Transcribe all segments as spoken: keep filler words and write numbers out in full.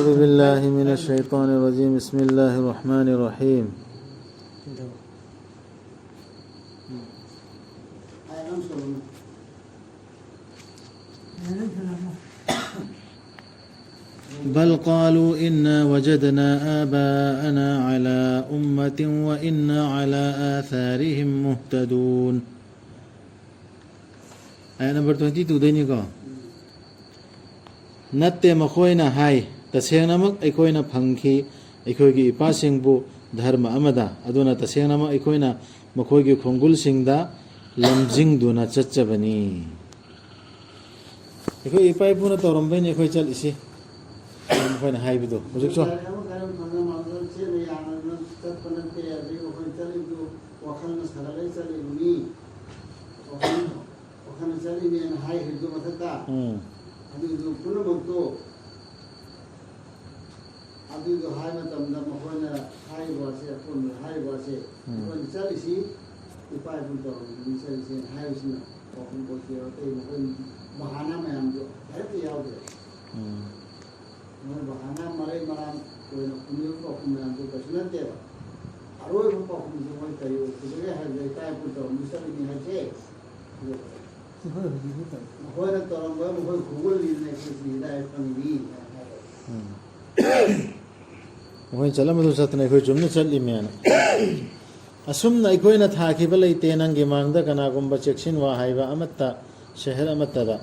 أعوذ بالله من الشيطان الرجيم. بسم الله الرحمن الرحيم. بل قالوا إنا وجدنا آباءنا على أمة وإنا على آثارهم مهتدون. Ayat number twenty-two ꯗꯩꯅꯤꯀꯣ. ꯅꯠꯇꯦ, ꯃꯈꯣꯏꯅ ꯍꯥꯏ, "ꯇꯁꯦꯡꯅꯃꯛ ꯑꯩꯈꯣꯏꯅ ꯐꯪꯈꯤ ꯑꯩꯈꯣꯏꯒꯤ ꯏꯄꯥꯁꯤꯡꯕꯨ ꯙꯔꯃ ꯑꯃꯗ, ꯑꯗꯨꯅ ꯇꯁꯦꯡꯅꯃꯛ ꯑꯩꯈꯣꯏꯅ ꯃꯈꯣꯏꯒꯤ ꯈꯣꯡꯒꯨꯜꯁꯤꯡꯗ ꯂꯝꯖꯤꯡꯗꯨꯅ ꯆꯠꯆꯕꯅꯤ"꯫ ꯑꯩꯈꯣꯏ ꯏꯄꯥ ꯏꯄꯨꯅ ꯇꯧꯔꯝꯕꯩꯅꯦ ꯑꯩꯈꯣꯏ ꯆꯠꯂꯤꯁꯤ꯫ ꯃꯈꯣꯏꯅ ꯍꯥꯏꯕꯗꯣ ꯍꯧꯖꯤꯛꯁꯨ꯫ ꯒꯥꯔꯤ ꯑꯃ ꯀꯔꯝ ꯐꯪꯉ ꯃꯥꯡꯖꯧ ꯆꯦꯟꯕ ꯌꯥꯅꯗꯅ ꯆꯠꯄ ꯅꯠꯇꯦ꯫ ꯑꯗꯒꯤ ꯑꯩꯈꯣꯏ ꯆꯠꯂꯤꯗꯨ ꯋꯥꯈꯜꯅ ꯁꯥꯒꯠꯂꯒ ꯆꯠꯂꯤꯕꯅꯤ꯫ ꯋꯥꯈꯜ, ꯋꯥꯈꯜꯅ ꯆꯠꯂꯤꯅꯦꯅ ꯍꯥꯏꯈ꯭ꯔꯤꯗꯨ ꯃꯊꯛꯇ꯫ ꯎꯝ꯫ ꯑꯗꯨꯗꯨ ꯄꯨꯝꯅꯃꯛꯇꯣ ꯑꯗꯨꯗꯣ ꯍꯥꯏ ꯃꯇꯝꯗ ꯃꯈꯣꯏꯅ ꯍꯥꯏꯔꯤꯕ ꯑꯁꯦ, ꯑꯀꯣꯟꯕꯗ ꯍꯥꯏꯔꯤꯕ ꯑꯁꯦ, ꯎꯝ꯫ ꯑꯩꯈꯣꯏꯅ ꯆꯠꯂꯤꯁꯤ ꯏꯄꯥ ꯏꯄꯨ ꯇꯧꯔꯝꯃꯤꯕꯅꯤ ꯆꯠꯂꯤꯁꯦꯅ ꯍꯥꯏꯕꯁꯤꯅ ꯋꯥꯐꯝ ꯑꯣꯏꯗꯦꯕ꯫ ꯑꯇꯩ ꯃꯈꯣꯏ ꯕꯍꯥꯅꯥ ꯃꯌꯥꯝꯗꯣ ꯍꯥꯏꯔꯛꯇ ꯌꯥꯎꯗ꯭ꯔꯦ꯫ ꯎꯝ꯫ ꯃꯣꯏ ꯕꯍꯥꯅꯥ ꯃꯔꯩ ꯃꯔꯥꯡ ꯑꯣꯏꯅ ꯈꯨꯝꯃꯤꯕ ꯄꯥꯎꯈꯨꯝ ꯃꯌꯥꯝꯗꯣ ꯀꯩꯁꯨ ꯅꯠꯇꯦꯕ꯫ ꯑꯔꯣꯏꯕ ꯄꯥꯎꯈꯨꯝꯁꯦ ꯃꯣꯏ ꯀꯔꯤ ꯑꯣꯏꯈꯤꯕꯒꯦ ꯍꯥꯏꯕꯗ ꯏꯄꯥ ꯏꯄꯨ ꯇꯧꯔꯝꯃꯤ ꯆꯠꯂꯤꯅꯤ ꯍꯥꯏꯁꯦ꯫ ꯃꯈꯣꯏꯅ ꯇꯧꯔꯝꯕ ꯃꯈꯣꯏ ꯈꯨꯒꯨꯜꯅꯤꯅ ꯑꯩꯈꯣꯏꯁꯤ ꯍꯤꯗꯥꯌꯠ ꯐꯪꯉꯤꯅꯤ ꯍꯥꯏ꯫ ꯎꯝ꯫ ꯃꯈꯣꯏꯅ ꯆꯠꯂꯝꯕꯗꯨ ꯆꯠꯇꯅ ꯑꯩꯈꯣꯏ ꯆꯨꯝꯅ ꯆꯠꯂꯤꯃꯦꯅ꯫ ꯑꯁꯨꯝꯅ ꯑꯩꯈꯣꯏꯅ ꯊꯥꯈꯤꯕ ꯂꯩꯇꯦ ꯅꯪꯒꯤ ꯃꯥꯡꯗ ꯀꯅꯥꯒꯨꯝꯕ ꯆꯦꯛꯁꯤꯟ ꯋꯥ ꯍꯥꯏꯕ ꯑꯃꯠꯇ, ꯁꯍꯔ ꯑꯃꯠꯇꯗ꯫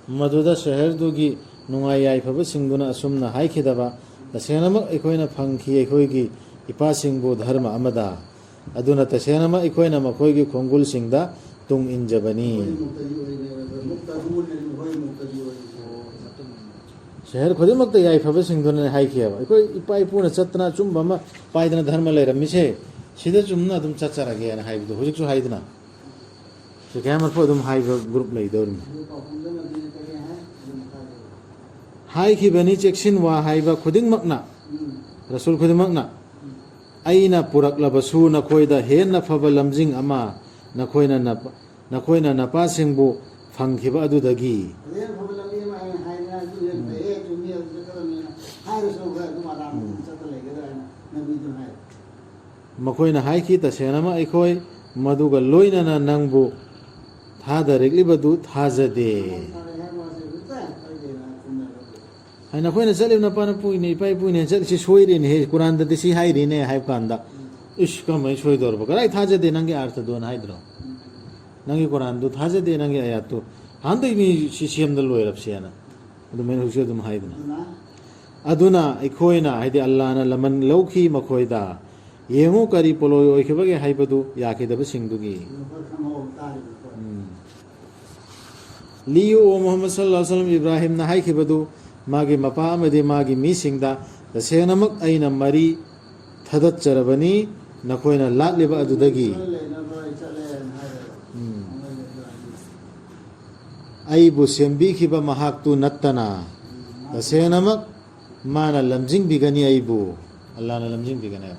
ꯃꯗꯨꯗ ꯁꯍꯔꯗꯨꯒꯤ ꯅꯨꯡꯉꯥꯏ ꯌꯥꯏꯐꯕꯁꯤꯡꯗꯨꯅ ꯑꯁꯨꯝꯅ ꯍꯥꯏꯈꯤꯗꯕ, "ꯇꯁꯦꯡꯅꯃꯛ ꯑꯩꯈꯣꯏꯅ ꯐꯪꯈꯤ ꯑꯩꯈꯣꯏꯒꯤ ꯏꯄꯥꯁꯤꯡꯕꯨ ꯙꯔꯃ ꯑꯃꯗ, ꯑꯗꯨꯅ ꯇꯁꯦꯡꯅꯃꯛ ꯑꯩꯈꯣꯏꯅ ꯃꯈꯣꯏꯒꯤ ꯈꯣꯡꯒꯨꯜꯁꯤꯡꯗ ꯇꯨꯡ ꯏꯟꯖꯕꯅꯤ"꯫ ꯃꯈꯣꯏ ꯃꯨꯛꯇꯗꯤ ꯑꯣꯏꯔꯤꯅꯦꯕ, ꯃꯨꯛꯇꯗꯨꯅ ꯃꯈꯣꯏ ꯃꯨꯛꯇꯗꯤ ꯑꯣꯏꯔꯤꯅꯦ꯫ ꯁꯍꯔ ꯈꯨꯗꯤꯡꯃꯛꯇ ꯌꯥꯏꯐꯕꯁꯤꯡꯗꯨꯅꯅꯦ ꯍꯥꯏꯈꯤꯑꯕ, "ꯑꯩꯈꯣꯏ ꯏꯄꯥ ꯏꯄꯨꯅ ꯆꯠꯇꯅ ꯑꯆꯨꯝꯕ ꯑꯃ ꯄꯥꯏꯗꯅ ꯙꯔꯃ ꯂꯩꯔꯝꯃꯤꯁꯦ, ꯁꯤꯗ ꯆꯨꯝꯅ ꯑꯗꯨꯝ ꯆꯠꯆꯔꯒꯦꯅ" ꯍꯥꯏꯕꯗꯣ ꯍꯧꯖꯤꯛꯁꯨ ꯍꯥꯏꯗꯅ꯫ ꯁꯤ ꯀꯌꯥꯃꯠꯄꯨ ꯑꯗꯨꯝ ꯍꯥꯏꯕ ꯒ꯭ꯔꯨꯞ ꯂꯩꯗꯧꯔꯤꯅꯤ꯫ ꯍꯥꯏꯈꯤꯕꯅꯤ ꯆꯦꯛꯁꯤꯟ ꯋꯥ ꯍꯥꯏꯕ ꯈꯨꯗꯤꯡꯃꯛꯅ, ꯔꯁꯨꯜ ꯈꯨꯗꯤꯡꯃꯛꯅ, "ꯑꯩꯅ ꯄꯨꯔꯛꯂꯕꯁꯨ ꯅꯈꯣꯏꯗ ꯍꯦꯟꯅ ꯐꯕ ꯂꯝꯖꯤꯡ ꯑꯃ ꯅꯈꯣꯏꯅ ꯅꯄ-, ꯅꯈꯣꯏꯅ ꯅꯄꯥꯁꯤꯡꯕꯨ ꯐꯪꯈꯤꯕ ꯑꯗꯨꯗꯒꯤ"꯫ ꯍꯦꯟꯅ ꯐꯕ ꯂꯝꯕꯤ ꯑꯃ ꯑꯩꯅ ꯍꯥꯏꯗꯅ ꯑꯗꯨ ꯍꯦꯟꯅ ꯐꯩꯌꯦ, ꯆꯨꯝꯃꯤ, ꯑꯗꯨ ꯆꯠꯀꯗꯕꯅꯤꯅ꯫ ꯍꯥꯏꯔꯁꯨ ꯑꯩꯈꯣꯏ ꯑꯗꯨꯝ ꯑꯔꯥꯝ ꯑꯗꯨꯝ ꯆꯠꯇ ꯂꯩꯒꯗ꯭ꯔꯥ ꯍꯥꯏꯅ ꯅꯕꯤꯗꯨꯅ ꯍꯥꯏ꯫ ꯃꯈꯣꯏꯅ ꯍꯥꯏꯈꯤ, "ꯇꯁꯦꯡꯅꯃꯛ ꯑꯩꯈꯣꯏ ꯃꯗꯨꯒ ꯂꯣꯏꯅꯅ ꯅꯪꯕꯨ ꯊꯥꯗꯔꯛꯂꯤꯕꯗꯨ ꯊꯥꯖꯗꯦ"꯫ ꯍꯥꯏꯅ ꯑꯩꯈꯣꯏꯅ ꯆꯠꯂꯤꯕ ꯅꯄꯥ ꯅꯄꯨꯏꯅꯦ, ꯏꯄꯥ ꯏꯄꯨꯅꯦ ꯆꯠꯂꯤꯁꯤ ꯁꯣꯏꯔꯦꯅꯦꯍꯦ, ꯀꯨꯔꯥꯟꯗꯗꯤ ꯁꯤ ꯍꯥꯏꯔꯤꯅꯦ ꯍꯥꯏꯕ ꯀꯥꯟꯗ, "ꯏꯁ, ꯀꯃꯥꯏꯅ ꯁꯣꯏꯗꯧꯔꯕ? ꯀꯗꯥꯏ ꯊꯥꯖꯗꯦ ꯅꯪꯒꯤ ꯑꯥꯔꯊꯗꯣꯅ" ꯍꯥꯏꯗ꯭ꯔꯣ? "ꯅꯪꯒꯤ ꯀꯨꯔꯥꯟꯗꯨ ꯊꯥꯖꯗꯦ, ꯅꯪꯒꯤ ꯑꯌꯥꯠꯇꯨ꯫ ꯍꯥꯟꯅꯗꯒꯤ ꯃꯤ ꯁꯤ ꯁꯦꯝꯗ ꯂꯣꯏꯔꯕꯁꯦꯅ"꯫ ꯑꯗꯨꯃꯥꯏꯅ ꯍꯧꯖꯤꯛꯁꯨ ꯑꯗꯨꯝ ꯍꯥꯏꯗꯅ꯫ ꯑꯗꯨꯅ ꯑꯩꯈꯣꯏꯅ, ꯍꯥꯏꯗꯤ ꯑꯜꯂꯥꯅ ꯂꯃꯟ ꯂꯧꯈꯤ ꯃꯈꯣꯏꯗ, ꯌꯦꯡꯉꯨ ꯀꯔꯤ ꯄꯣꯠꯂꯣꯏ ꯑꯣꯏꯈꯤꯕꯒꯦ ꯍꯥꯏꯕꯗꯨ ꯌꯥꯈꯤꯗꯕꯁꯤꯡꯗꯨꯒꯤ꯫ ꯎꯝ꯫ ꯂꯤꯌꯨ, ꯑꯣ ꯃꯨꯍꯝꯃꯗ ꯁꯜꯂꯜꯂꯥꯍꯨ ꯑꯂꯩꯍꯤ ꯋꯁꯜꯂꯝ, ꯏꯕ꯭ꯔꯥꯍꯤꯝꯅ ꯍꯥꯏꯈꯤꯕꯗꯨ ꯃꯥꯒꯤ ꯃꯄꯥ ꯑꯃꯗꯤ ꯃꯥꯒꯤ ꯃꯤꯁꯤꯡꯗ, "ꯇꯁꯦꯡꯅꯃꯛ ꯑꯩꯅ ꯃꯔꯤ ꯊꯗꯠꯆꯔꯕꯅꯤ, ꯅꯈꯣꯏꯅ ꯂꯥꯠꯂꯤꯕ ꯑꯗꯨꯗꯒꯤ꯫ ꯎꯝ꯫ ꯑꯩꯕꯨ ꯁꯦꯝꯕꯤꯈꯤꯕ ꯃꯍꯥꯛꯇꯨ ꯅꯠꯇꯅ, ꯇꯁꯦꯡꯅꯃꯛ ꯃꯥꯅ ꯂꯝꯖꯤꯡꯕꯤꯒꯅꯤ ꯑꯩꯕꯨ"꯫ ꯑꯜꯂꯥꯅ ꯂꯝꯖꯤꯡꯕꯤꯒꯅꯤ꯫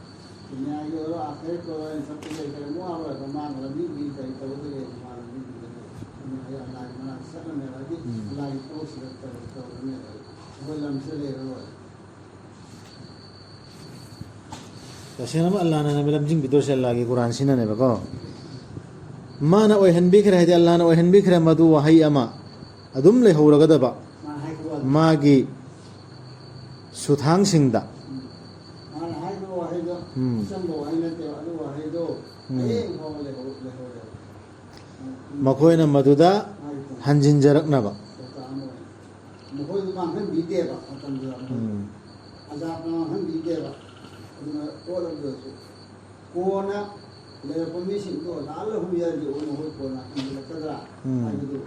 ꯗꯨꯅꯤꯌꯥꯒꯤ ꯑꯣꯏꯔꯣ, ꯑꯥꯈꯤꯔꯠꯀꯤ ꯑꯣꯏꯔꯣ, ꯑꯩꯅ ꯆꯠꯄ ꯂꯩꯇ꯭ꯔꯦ, ꯃꯋꯥ ꯂꯧꯔꯣꯏ꯫ ꯃꯥꯅ ꯂꯝꯖꯤꯡꯕꯤ ꯀꯔꯤ ꯇꯧꯗꯣꯔꯤ? ꯃꯥ ꯂꯝꯖꯤꯡꯕꯤꯒꯅꯤ꯫ ꯑꯗꯨꯅ ꯑꯩ ꯑꯜꯂꯥꯒꯤ ꯃꯅꯥꯛꯇ ꯆꯠꯂꯅꯦꯕ꯫ ꯍꯥꯏꯗꯤ ꯎꯝ꯫ ꯑꯜꯂꯥꯒꯤ ꯊꯕꯛꯁꯤꯗ ꯇꯧ-, ꯇꯧꯔꯅꯦꯕ꯫ ꯑꯩꯈꯣꯏ ꯂꯝꯁꯦ ꯂꯩꯔꯔꯣꯏ꯫ ꯇꯁꯦꯡꯅꯃꯛ ꯑꯜꯂꯥꯅ ꯅꯝꯕ ꯂꯝꯖꯤꯡꯕꯤꯗꯣꯏꯁꯦ ꯑꯜꯂꯥꯒꯤ ꯀꯨꯔꯥꯟꯁꯤꯅꯅꯦꯕꯀꯣ꯫ ꯃꯥꯅ ꯑꯣꯏꯍꯟꯕꯤꯈ꯭ꯔꯦ, ꯍꯥꯏꯗꯤ ꯑꯜꯂꯥꯅ ꯑꯣꯏꯍꯟꯕꯤꯈ꯭ꯔꯦ, ꯃꯗꯨ ꯋꯥꯍꯩ ꯑꯃ ꯑꯗꯨꯝ ꯂꯩꯍꯧꯔꯒꯗꯕ꯫ ꯃꯥꯅ ꯍꯥꯏꯈꯤꯕ ꯋꯥꯗꯣ꯫ ꯃꯥꯒꯤ ꯁꯨꯊꯥꯡꯁꯤꯡꯗ꯫ ꯎꯝ꯫ ꯃꯥꯅ ꯍꯥꯏꯈꯤꯕ ꯋꯥꯍꯩꯗꯣ ꯎꯝ꯫ ꯑꯆꯝꯕ ꯋꯥꯍꯩ ꯅꯠꯇꯦꯕ, ꯑꯗꯨ ꯋꯥꯍꯩꯗꯣ ꯎꯝ꯫ ꯍꯌꯦꯡ ꯐꯥꯎꯕ ꯂꯩꯍꯧ-, ꯂꯩꯍꯧꯔꯦꯕ꯫ ꯃꯈꯣꯏꯅ ꯃꯗꯨꯗ ꯃꯥꯒꯤ ꯍꯟꯖꯤꯟꯖꯔꯛꯅꯕ꯫ ꯄꯥꯎꯇꯥꯛ ꯑꯃ ꯑꯣꯏꯅ꯫ ꯃꯈꯣꯏꯕꯨ ꯃꯥꯡꯍꯟꯕꯤꯗꯦꯕ ꯃꯇꯝꯗꯨꯗ꯫ ꯎꯝ꯫ ꯑꯖꯥꯕꯅ ꯃꯥꯡꯍꯟꯕꯤꯗꯦꯕ꯫ ꯑꯗꯨꯅ ꯄꯣꯠ ꯑꯃꯗꯁꯨ ꯀꯣꯟꯅ ꯂꯩꯔꯛꯄ ꯃꯤꯁꯤꯡꯗꯣ ꯂꯥꯛꯍꯜꯂꯍꯨꯝ ꯌꯥꯗꯦ, ꯃꯈꯣꯏ ꯀꯣꯟꯅ ꯍꯟꯖꯤꯜꯂꯛꯀꯗ꯭ꯔꯥ ꯎꯝ꯫ ꯍꯥꯏꯕꯗꯨ꯫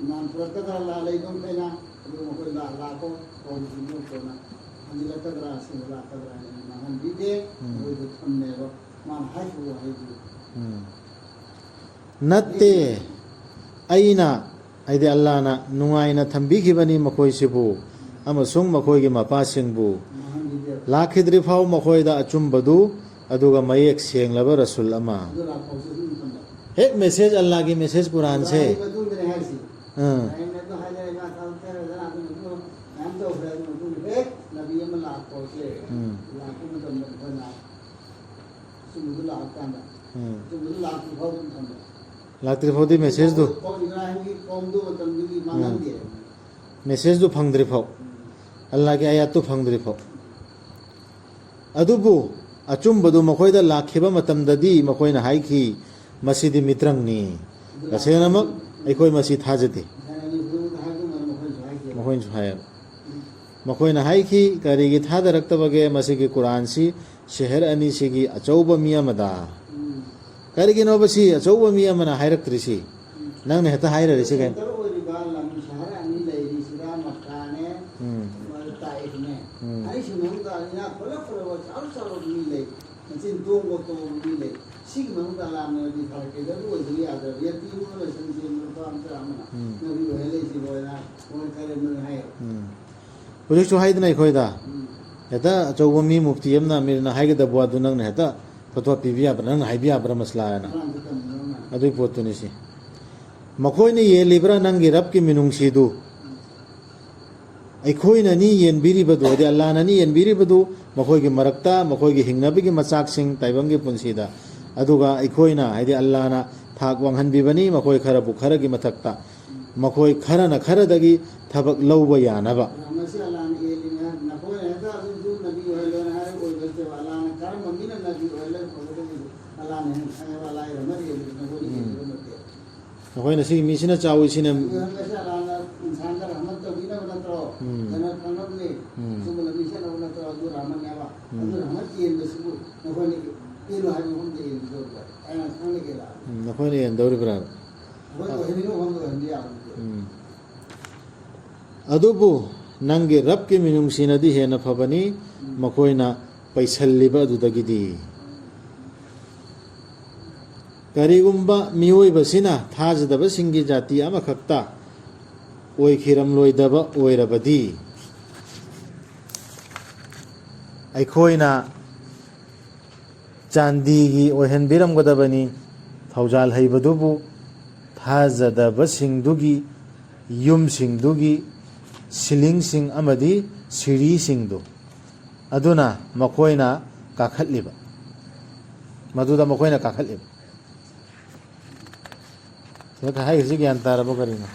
ꯏꯃꯥꯟ ꯄꯨꯔꯛꯀꯗ꯭ꯔꯥ, ꯂꯥ ꯂꯩꯕ ꯃꯈꯩꯅ? ꯑꯗꯨ ꯃꯈꯣꯏ ꯂꯥ-, ꯂꯥꯛꯄ ꯀꯧꯕꯁꯤꯡꯗꯨ ꯀꯣꯟꯅ ꯍꯟꯖꯤꯜꯂꯛꯀꯗ꯭ꯔꯥ, ꯑꯁꯦꯡꯕ ꯂꯥꯛꯀꯗ꯭ꯔꯥ ꯍꯥꯏꯅ ꯃꯥꯡꯍꯟꯕꯤꯗꯦ꯫ ꯎꯝ꯫ ꯃꯈꯣꯏꯗ ꯊꯝꯃꯦꯕ꯫ ꯃꯥꯅ ꯍꯥꯏꯈꯤꯕ ꯋꯥꯍꯩꯗꯨ꯫ ꯎꯝ꯫ ꯅꯠꯇꯦ, ꯑꯩꯅ, ꯍꯥꯏꯗꯤ ꯑꯜꯂꯥꯅ ꯅꯨꯡꯉꯥꯏꯅ ꯊꯝꯕꯤꯈꯤꯕꯅꯤ ꯃꯈꯣꯏꯁꯤꯕꯨ ꯑꯃꯁꯨꯡ ꯃꯈꯣꯏꯒꯤ ꯃꯄꯥꯁꯤꯡꯕꯨ꯫ ꯂꯥꯛꯈꯤꯗ꯭ꯔꯤ ꯐꯥꯎ ꯃꯈꯣꯏꯗ ꯑꯆꯨꯝꯕꯗꯨ, ꯑꯗꯨꯒ ꯃꯌꯦꯛ ꯁꯦꯡꯂꯕ ꯔꯁꯨꯜ ꯑꯃ꯫ ꯍꯦꯛ ꯃꯦꯁꯦꯖ, ꯑꯜꯂꯥꯒꯤ ꯃꯦꯁꯦꯖ ꯀꯨꯔꯥꯟꯁꯦ꯫ ꯑꯥ꯫ ꯑꯃ ꯂꯥꯛꯄꯁꯦ, ꯎꯝ꯫ ꯂꯥꯛꯄ ꯃꯇꯝꯗ ꯑꯩꯈꯣꯏꯅ ꯑꯆꯨꯝꯕꯗꯨ ꯂꯥꯛꯑꯀꯥꯟꯗ, ꯎꯝ꯫ ꯑꯆꯨꯝꯕꯗꯨ ꯂꯥꯛꯇ꯭ꯔꯤ ꯐꯥꯎꯕ ꯑꯗꯨꯝ ꯊꯝꯕ꯫ ꯂꯥꯛꯇ꯭ꯔꯤ ꯐꯥꯎꯗꯤ ꯃꯦꯁꯦꯖꯇꯨ꯫ ꯄꯥꯎ ꯏꯕ꯭ꯔꯥꯍꯤꯝꯒꯤ ꯀꯧꯝꯗꯨ ꯃꯇꯝꯗꯨꯒꯤ ꯃꯥꯡꯍꯟꯗꯦ꯫ ꯎꯝ꯫ ꯃꯦꯁꯦꯖꯇꯨ ꯐꯪꯗ꯭ꯔꯤ ꯐꯥꯎ꯫ ꯎꯝ꯫ ꯑꯜꯂꯥꯍꯒꯤ ꯑꯥꯌꯥꯠꯇꯨ ꯐꯪꯗ꯭ꯔꯤ ꯐꯥꯎ꯫ ꯑꯗꯨꯕꯨ ꯑꯆꯨꯝꯕꯗꯨ ꯃꯈꯣꯏꯗ ꯂꯥꯛꯈꯤꯕ ꯃꯇꯝꯗꯗꯤ ꯃꯈꯣꯏꯅ ꯍꯥꯏꯈꯤ, "ꯃꯁꯤꯗꯤ ꯃꯤꯇ꯭ꯔꯪꯅꯤ꯫ ꯇꯁꯦꯡꯅꯃꯛ ꯑꯩꯈꯣꯏ ꯃꯁꯤ ꯊꯥꯖꯗꯦ"꯫ ꯃꯈꯣꯏꯅꯁꯨ ꯍꯥꯏꯌꯦꯕ꯫ ꯃꯈꯣꯏꯅ ꯍꯥꯏꯈꯤ, "ꯀꯔꯤꯒꯤ ꯊꯥꯗꯔꯛꯇꯕꯒꯦ ꯃꯁꯤꯒꯤ ꯀꯨꯔꯥꯟꯁꯤ ꯁꯦꯍꯔ ꯑꯅꯤꯁꯤꯒꯤ ꯑꯆꯧꯕ ꯃꯤ ꯑꯃꯗ?" ꯎꯝ꯫ ꯀꯔꯤꯒꯤꯅꯣꯕ ꯁꯤ ꯑꯆꯧꯕ ꯃꯤ ꯑꯃꯅ ꯍꯥꯏꯔꯛꯇ꯭ꯔꯤꯁꯤ? ꯎꯝ꯫ ꯅꯪꯅ ꯍꯦꯛꯇ ꯍꯥꯏꯔꯔꯤꯁꯤ ꯀꯩꯅꯣ? ꯁꯦꯟꯇꯔ ꯑꯣꯏꯔꯤꯕ ꯂꯝ ꯁꯍꯔ ꯑꯅꯤ ꯂꯩꯔꯤꯁꯤꯗ ꯃꯛꯀꯥꯅꯦ, ꯎꯝ꯫ ꯇꯥꯏꯐꯅꯦ꯫ ꯎꯝ꯫ ꯑꯅꯤꯁꯤ ꯃꯅꯨꯡꯗ ꯏꯅꯥꯛ ꯈꯨꯜꯂ ꯈꯨꯜꯂꯕ ꯆꯥꯎ ꯆꯥꯎꯔꯕ ꯃꯤ ꯂꯩ꯫ ꯃꯆꯤꯟ ꯇꯣꯡꯕ ꯇꯣꯡꯕ ꯃꯤ ꯂꯩ꯫ ꯁꯤꯒꯤ ꯃꯅꯨꯡꯗ ꯑꯂꯥꯝꯅ ꯅꯕꯤ ꯊꯥꯔꯛꯀꯦ꯫ ꯑꯗꯨ ꯑꯣꯏꯗꯕ ꯌꯥꯗ꯭ꯔꯕ꯫ ꯌꯥꯇꯤ ꯑꯃ ꯂꯣꯏꯁꯟꯁꯦ, ꯂꯨꯄꯥ ꯑꯃ ꯇꯔꯥ ꯑꯃꯅ ꯎꯝ꯫ ꯅꯕꯤ ꯑꯣꯏꯍꯜꯂꯛꯏꯁꯤ ꯂꯣꯏꯅ ꯃꯣꯏ ꯀꯔꯦꯝꯅꯔꯦ ꯍꯥꯏꯌꯦꯕ꯫ ꯎꯝ꯫ ꯍꯧꯖꯤꯛꯁꯨ ꯍꯥꯏꯗꯅ ꯑꯩꯈꯣꯏꯗ ꯎꯝ꯫ ꯍꯦꯛꯇ ꯑꯆꯧꯕ ꯃꯤ ꯃꯨꯐꯇꯤ ꯑꯃꯅ, ꯑꯃꯤꯔꯅ ꯍꯥꯏꯒꯗꯕ ꯋꯥꯗꯨ ꯅꯪꯅ ꯍꯦꯛꯇ ꯐꯠꯋꯥ ꯄꯤꯕ ꯌꯥꯕ꯭ꯔꯥ? ꯅꯪꯅ ꯍꯥꯏꯕ ꯌꯥꯕ꯭ꯔꯥ ꯃꯁꯂꯥ ꯍꯥꯏꯅ? ꯀꯅꯥꯅ ꯇꯝꯃꯤꯅꯣ ꯅꯪ? ꯑꯗꯨꯒꯤ ꯄꯣꯠꯇꯨꯅꯤ ꯁꯤ꯫ ꯃꯈꯣꯏꯅ ꯌꯦꯜꯂꯤꯕ꯭ꯔꯥ ꯅꯪꯒꯤ ꯔꯕꯀꯤ ꯃꯤꯅꯨꯡꯁꯤꯗꯨ? ꯑꯩꯈꯣꯏꯅꯅꯤ ꯌꯦꯟꯕꯤꯔꯤꯕꯗꯨ, ꯍꯥꯏꯗꯤ ꯑꯜꯂꯥꯅꯅꯤ ꯌꯦꯟꯕꯤꯔꯤꯕꯗꯨ, ꯃꯈꯣꯏꯒꯤ ꯃꯔꯛꯇ, ꯃꯈꯣꯏꯒꯤ ꯍꯤꯡꯅꯕꯒꯤ ꯃꯆꯥꯛꯁꯤꯡ ꯇꯥꯏꯕꯪꯒꯤ ꯄꯨꯟꯁꯤꯗ꯫ ꯑꯗꯨꯒ ꯑꯩꯈꯣꯏꯅ, ꯍꯥꯏꯗꯤ ꯑꯜꯂꯥꯅ ꯊꯥꯛ ꯋꯥꯡꯍꯟꯕꯤꯕꯅꯤ, ꯃꯈꯣꯏ ꯈꯔꯕꯨ ꯈꯔꯒꯤ ꯃꯊꯛꯇ, ꯃꯈꯣꯏ ꯈꯔꯅ ꯈꯔꯗꯒꯤ ꯊꯕꯛ ꯂꯧꯕ ꯌꯥꯅꯕ꯫ ꯃꯁꯤ ꯑꯜꯂꯥꯅ ꯌꯦꯜꯂꯤꯅꯤ ꯍꯥꯏ, ꯅꯈꯣꯏꯅ ꯍꯦꯛꯇ ꯑꯗꯨꯁꯨ ꯅꯕꯤ ꯑꯣꯏꯍꯜꯂꯣꯅ ꯍꯥꯏꯔꯒ ꯑꯣꯏꯕ ꯅꯠꯇꯦꯕ꯫ ꯑꯜꯂꯥꯅ ꯀꯔꯝꯕ ꯃꯤꯅ ꯅꯕꯤ ꯑꯣꯏꯍꯜꯂꯒ ꯐꯒꯗꯕꯗꯨ ꯑꯜꯂꯥꯅ ꯍꯦꯟꯅ ꯈꯪꯉꯦꯕ, ꯑꯜꯂꯥꯒꯤ ꯔꯍꯃꯠ ꯌꯦꯜꯂꯤꯗꯨ ꯅꯈꯣꯏꯅ ꯎꯝ꯫ ꯌꯦꯜꯂꯤꯕ ꯅꯠꯇꯦ꯫ ꯅꯈꯣꯏꯅ ꯁꯤꯒꯤ ꯃꯤꯁꯤꯅ ꯆꯥꯎꯏ ꯁꯤꯅ ꯉꯁꯤ ꯑꯜꯂꯥꯅ ꯏꯟꯁꯥꯟꯗ ꯔꯍꯃꯠ ꯇꯧꯕꯤꯅꯕ ꯅꯠꯇ꯭ꯔꯣ? ꯎꯝ꯫ ꯖꯟꯅꯠ ꯐꯪꯅꯕꯅꯦ꯫ ꯎꯝ꯫ ꯑꯆꯨꯝꯕ ꯂꯝꯕꯤ ꯆꯠꯅꯕ ꯅꯠꯇ꯭ꯔꯣ? ꯑꯗꯨ ꯔꯍꯃꯠ ꯌꯦꯟꯕꯁꯤꯕꯨ ꯅꯈꯣꯏꯅ ꯄꯦꯜꯂꯣ ꯍꯥꯏꯕ ꯃꯐꯝꯗ ꯌꯦꯟꯕꯤꯗꯧꯔꯤꯕ? ꯑꯩꯅ ꯈꯪꯅꯒꯦ ꯂꯥꯛꯑꯕꯅꯤ꯫ ꯎꯝ, ꯅꯈꯣꯏꯅ ꯌꯦꯟꯗꯧꯔꯤꯕ꯭ꯔꯥ? ꯅꯈꯣꯏ ꯑꯣꯏꯍꯟꯅꯤꯡꯕ ꯃꯐꯝꯗ ꯑꯣꯏꯍꯟꯕ ꯌꯥꯕ ꯅꯠꯇꯦ꯫ ꯎꯝ꯫ ꯑꯗꯨꯕꯨ ꯅꯪꯒꯤ ꯔꯕꯀꯤ ꯃꯤꯅꯨꯡꯁꯤꯅꯗꯤ ꯍꯦꯟꯅ ꯐꯕꯅꯤ, ꯎꯝ꯫ ꯃꯈꯣꯏꯅ ꯄꯩꯁꯜꯂꯤꯕ ꯑꯗꯨꯗꯒꯤꯗꯤ꯫ ꯀꯔꯤꯒꯨꯝꯕ ꯃꯤꯑꯣꯏꯕꯁꯤꯅ ꯊꯥꯖꯗꯕꯁꯤꯡꯒꯤ ꯖꯥꯇꯤ ꯑꯃꯈꯛꯇ ꯑꯣꯏꯈꯤꯔꯝꯂꯣꯏꯗꯕ ꯑꯣꯏꯔꯕꯗꯤ, ꯑꯩꯈꯣꯏꯅ ꯆꯥꯟꯗꯤꯒꯤ ꯑꯣꯏꯍꯟꯕꯤꯔꯝꯒꯗꯕꯅꯤ꯫ ꯊꯧꯖꯥꯜ ꯍꯩꯕꯗꯨꯕꯨ ꯊꯥꯖꯗꯕꯁꯤꯡꯗꯨꯒꯤ ꯌꯨꯝꯁꯤꯡꯗꯨꯒꯤ ꯁꯤꯂꯤꯡꯁꯤꯡ ꯑꯃꯗꯤ ꯁꯤꯔꯤꯁꯤꯡꯗꯨ ꯑꯗꯨꯅ ꯃꯈꯣꯏꯅ ꯀꯥꯈꯠꯂꯤꯕ, ꯃꯗꯨꯗ ꯃꯈꯣꯏꯅ ꯀꯥꯈꯠꯂꯤꯕ꯫ ꯁꯤꯗ ꯍꯥꯏꯔꯤꯁꯤ ꯒ꯭ꯌꯥꯟ ꯇꯥꯔꯕꯣ? ꯀꯔꯤꯅꯣ?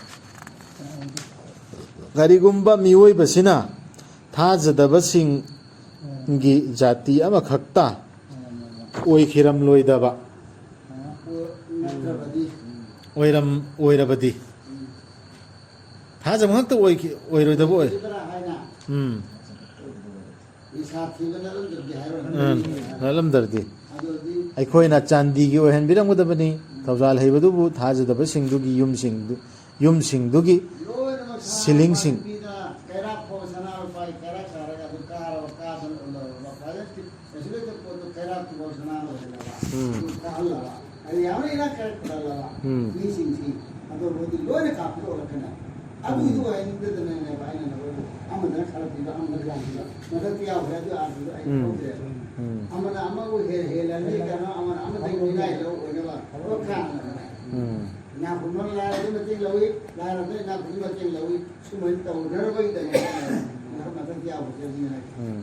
ꯀꯔꯤꯒꯨꯝꯕ ꯃꯤꯑꯣꯏꯕꯁꯤꯅ ꯊꯥꯖꯗꯕꯁꯤꯡꯒꯤ ꯖꯥꯇꯤ ꯑꯃꯈꯛꯇ ꯑꯣꯏꯈꯤꯔꯝꯂꯣꯏꯗꯕ, ꯅꯠꯇ꯭ꯔꯕꯗꯤ ꯑꯣꯏꯔꯝ ꯑꯣꯏꯔꯕꯗꯤ, ꯊꯥꯖꯕ ꯉꯥꯛꯇ ꯑꯣꯏꯈꯤ ꯑꯣꯏꯔꯣꯏꯗꯕ ꯑꯣꯏ꯫ ꯎꯝ꯫ ꯅꯤꯁꯥ ꯊꯤꯕ ꯅꯠꯂꯝꯗ꯭ꯔꯗꯤ ꯍꯥꯏꯔꯣꯏ꯫ ꯎꯝ, ꯅꯠꯂꯝꯗ꯭ꯔꯗꯤ꯫ ꯑꯗꯨꯗꯤ ꯑꯩꯈꯣꯏꯅ ꯆꯥꯟꯗꯤꯒꯤ ꯑꯣꯏꯍꯟꯕꯤꯔꯝꯒꯗꯕꯅꯤ꯫ ꯊꯧꯖꯥꯜ ꯍꯩꯕꯗꯨꯕꯨ ꯊꯥꯖꯗꯕꯁꯤꯡꯗꯨꯒꯤ ꯌꯨꯝꯁꯤꯡꯗꯨ, ꯌꯨꯝꯁꯤꯡꯗꯨꯒꯤ ꯂꯣꯏꯅꯃꯛ ꯁꯅꯥ ꯁꯤꯂꯤꯡꯁꯤꯡ꯫ ꯂꯨꯄꯥ ꯄꯤꯗꯅ ꯀꯩꯔꯥꯛ ꯐꯥꯎ ꯁꯅꯥ ꯂꯨꯄꯥꯒꯤ ꯀꯩꯔꯥꯛ ꯁꯥꯔꯒ ꯑꯗꯨ ꯀꯥꯔꯕ ꯀꯥꯗꯅ ꯎꯠꯂꯕ ꯐꯖꯅ ꯀꯩꯁꯨ ꯂꯩꯇꯕ ꯄꯣꯠꯇꯣ ꯀꯩꯔꯥꯛꯇꯨꯐꯥꯎ ꯁꯅꯥ ꯑꯣꯏꯍꯜꯂꯕ, ꯎꯝ꯫ ꯑꯗꯨ ꯀꯥꯍꯜꯂꯕ꯫ ꯑꯗ ꯌꯥꯝꯅ ꯏꯅꯥꯛ ꯈꯔ ꯈꯨꯜꯍꯜꯂꯕ ꯎꯝ꯫ ꯃꯤꯁꯤꯡꯁꯤ ꯑꯗꯨꯕꯨꯗꯤ ꯂꯣꯏꯅ ꯀꯥꯞꯊꯣꯛꯂꯛꯀꯅꯤ꯫ ꯑꯗꯨꯒꯤꯗꯨ ꯎꯝ꯫ ꯑꯣꯏꯍꯟꯅꯤꯡꯗꯗꯅꯅꯦꯕ ꯑꯩꯅ ꯅꯈꯣꯏꯕꯨ ꯑꯃꯗꯅ ꯈꯔ ꯄꯤꯕ, ꯑꯃꯗꯅ ꯈꯔ ꯄꯤꯕ꯫ ꯃꯊꯛꯇ ꯌꯥꯎꯈ꯭ꯔꯦ, ꯑꯗꯨ ꯑꯥ ꯄꯤꯕ ꯑꯩ ꯎꯝ꯫ ꯂꯧꯗ꯭ꯔꯦ꯫ ꯎꯝ꯫ ꯑꯃꯅ ꯑꯃꯕꯨ ꯍꯦ-, ꯍꯦꯜꯂꯅꯤ, ꯀꯩꯅꯣ, ꯑꯃꯅ ꯑꯃꯗꯒꯤ ꯃꯤꯅꯥꯏ ꯂꯧ ꯑꯣꯏꯅꯕ ꯂꯣꯏ ꯀꯥꯟꯅꯕꯅꯦ꯫ ꯎꯝ꯫ ꯏꯅꯥꯛ ꯈꯨꯟꯕꯅ ꯂꯥꯏꯔꯕꯗꯒꯤ ꯃꯇꯦꯡ ꯂꯧꯏ, ꯂꯥꯏꯔꯕꯅ ꯏꯅꯥꯛ ꯈꯨꯟꯕꯒꯤ ꯃꯇꯦꯡ ꯂꯧꯏ꯫ ꯁꯨꯃꯥꯏꯅ ꯇꯧꯅꯅꯕꯒꯤꯗꯃꯛꯇ ꯃꯊꯛ ꯃꯊꯛꯇ ꯌꯥꯎꯕꯁꯦ ꯑꯗꯨꯅ ꯎꯝ꯫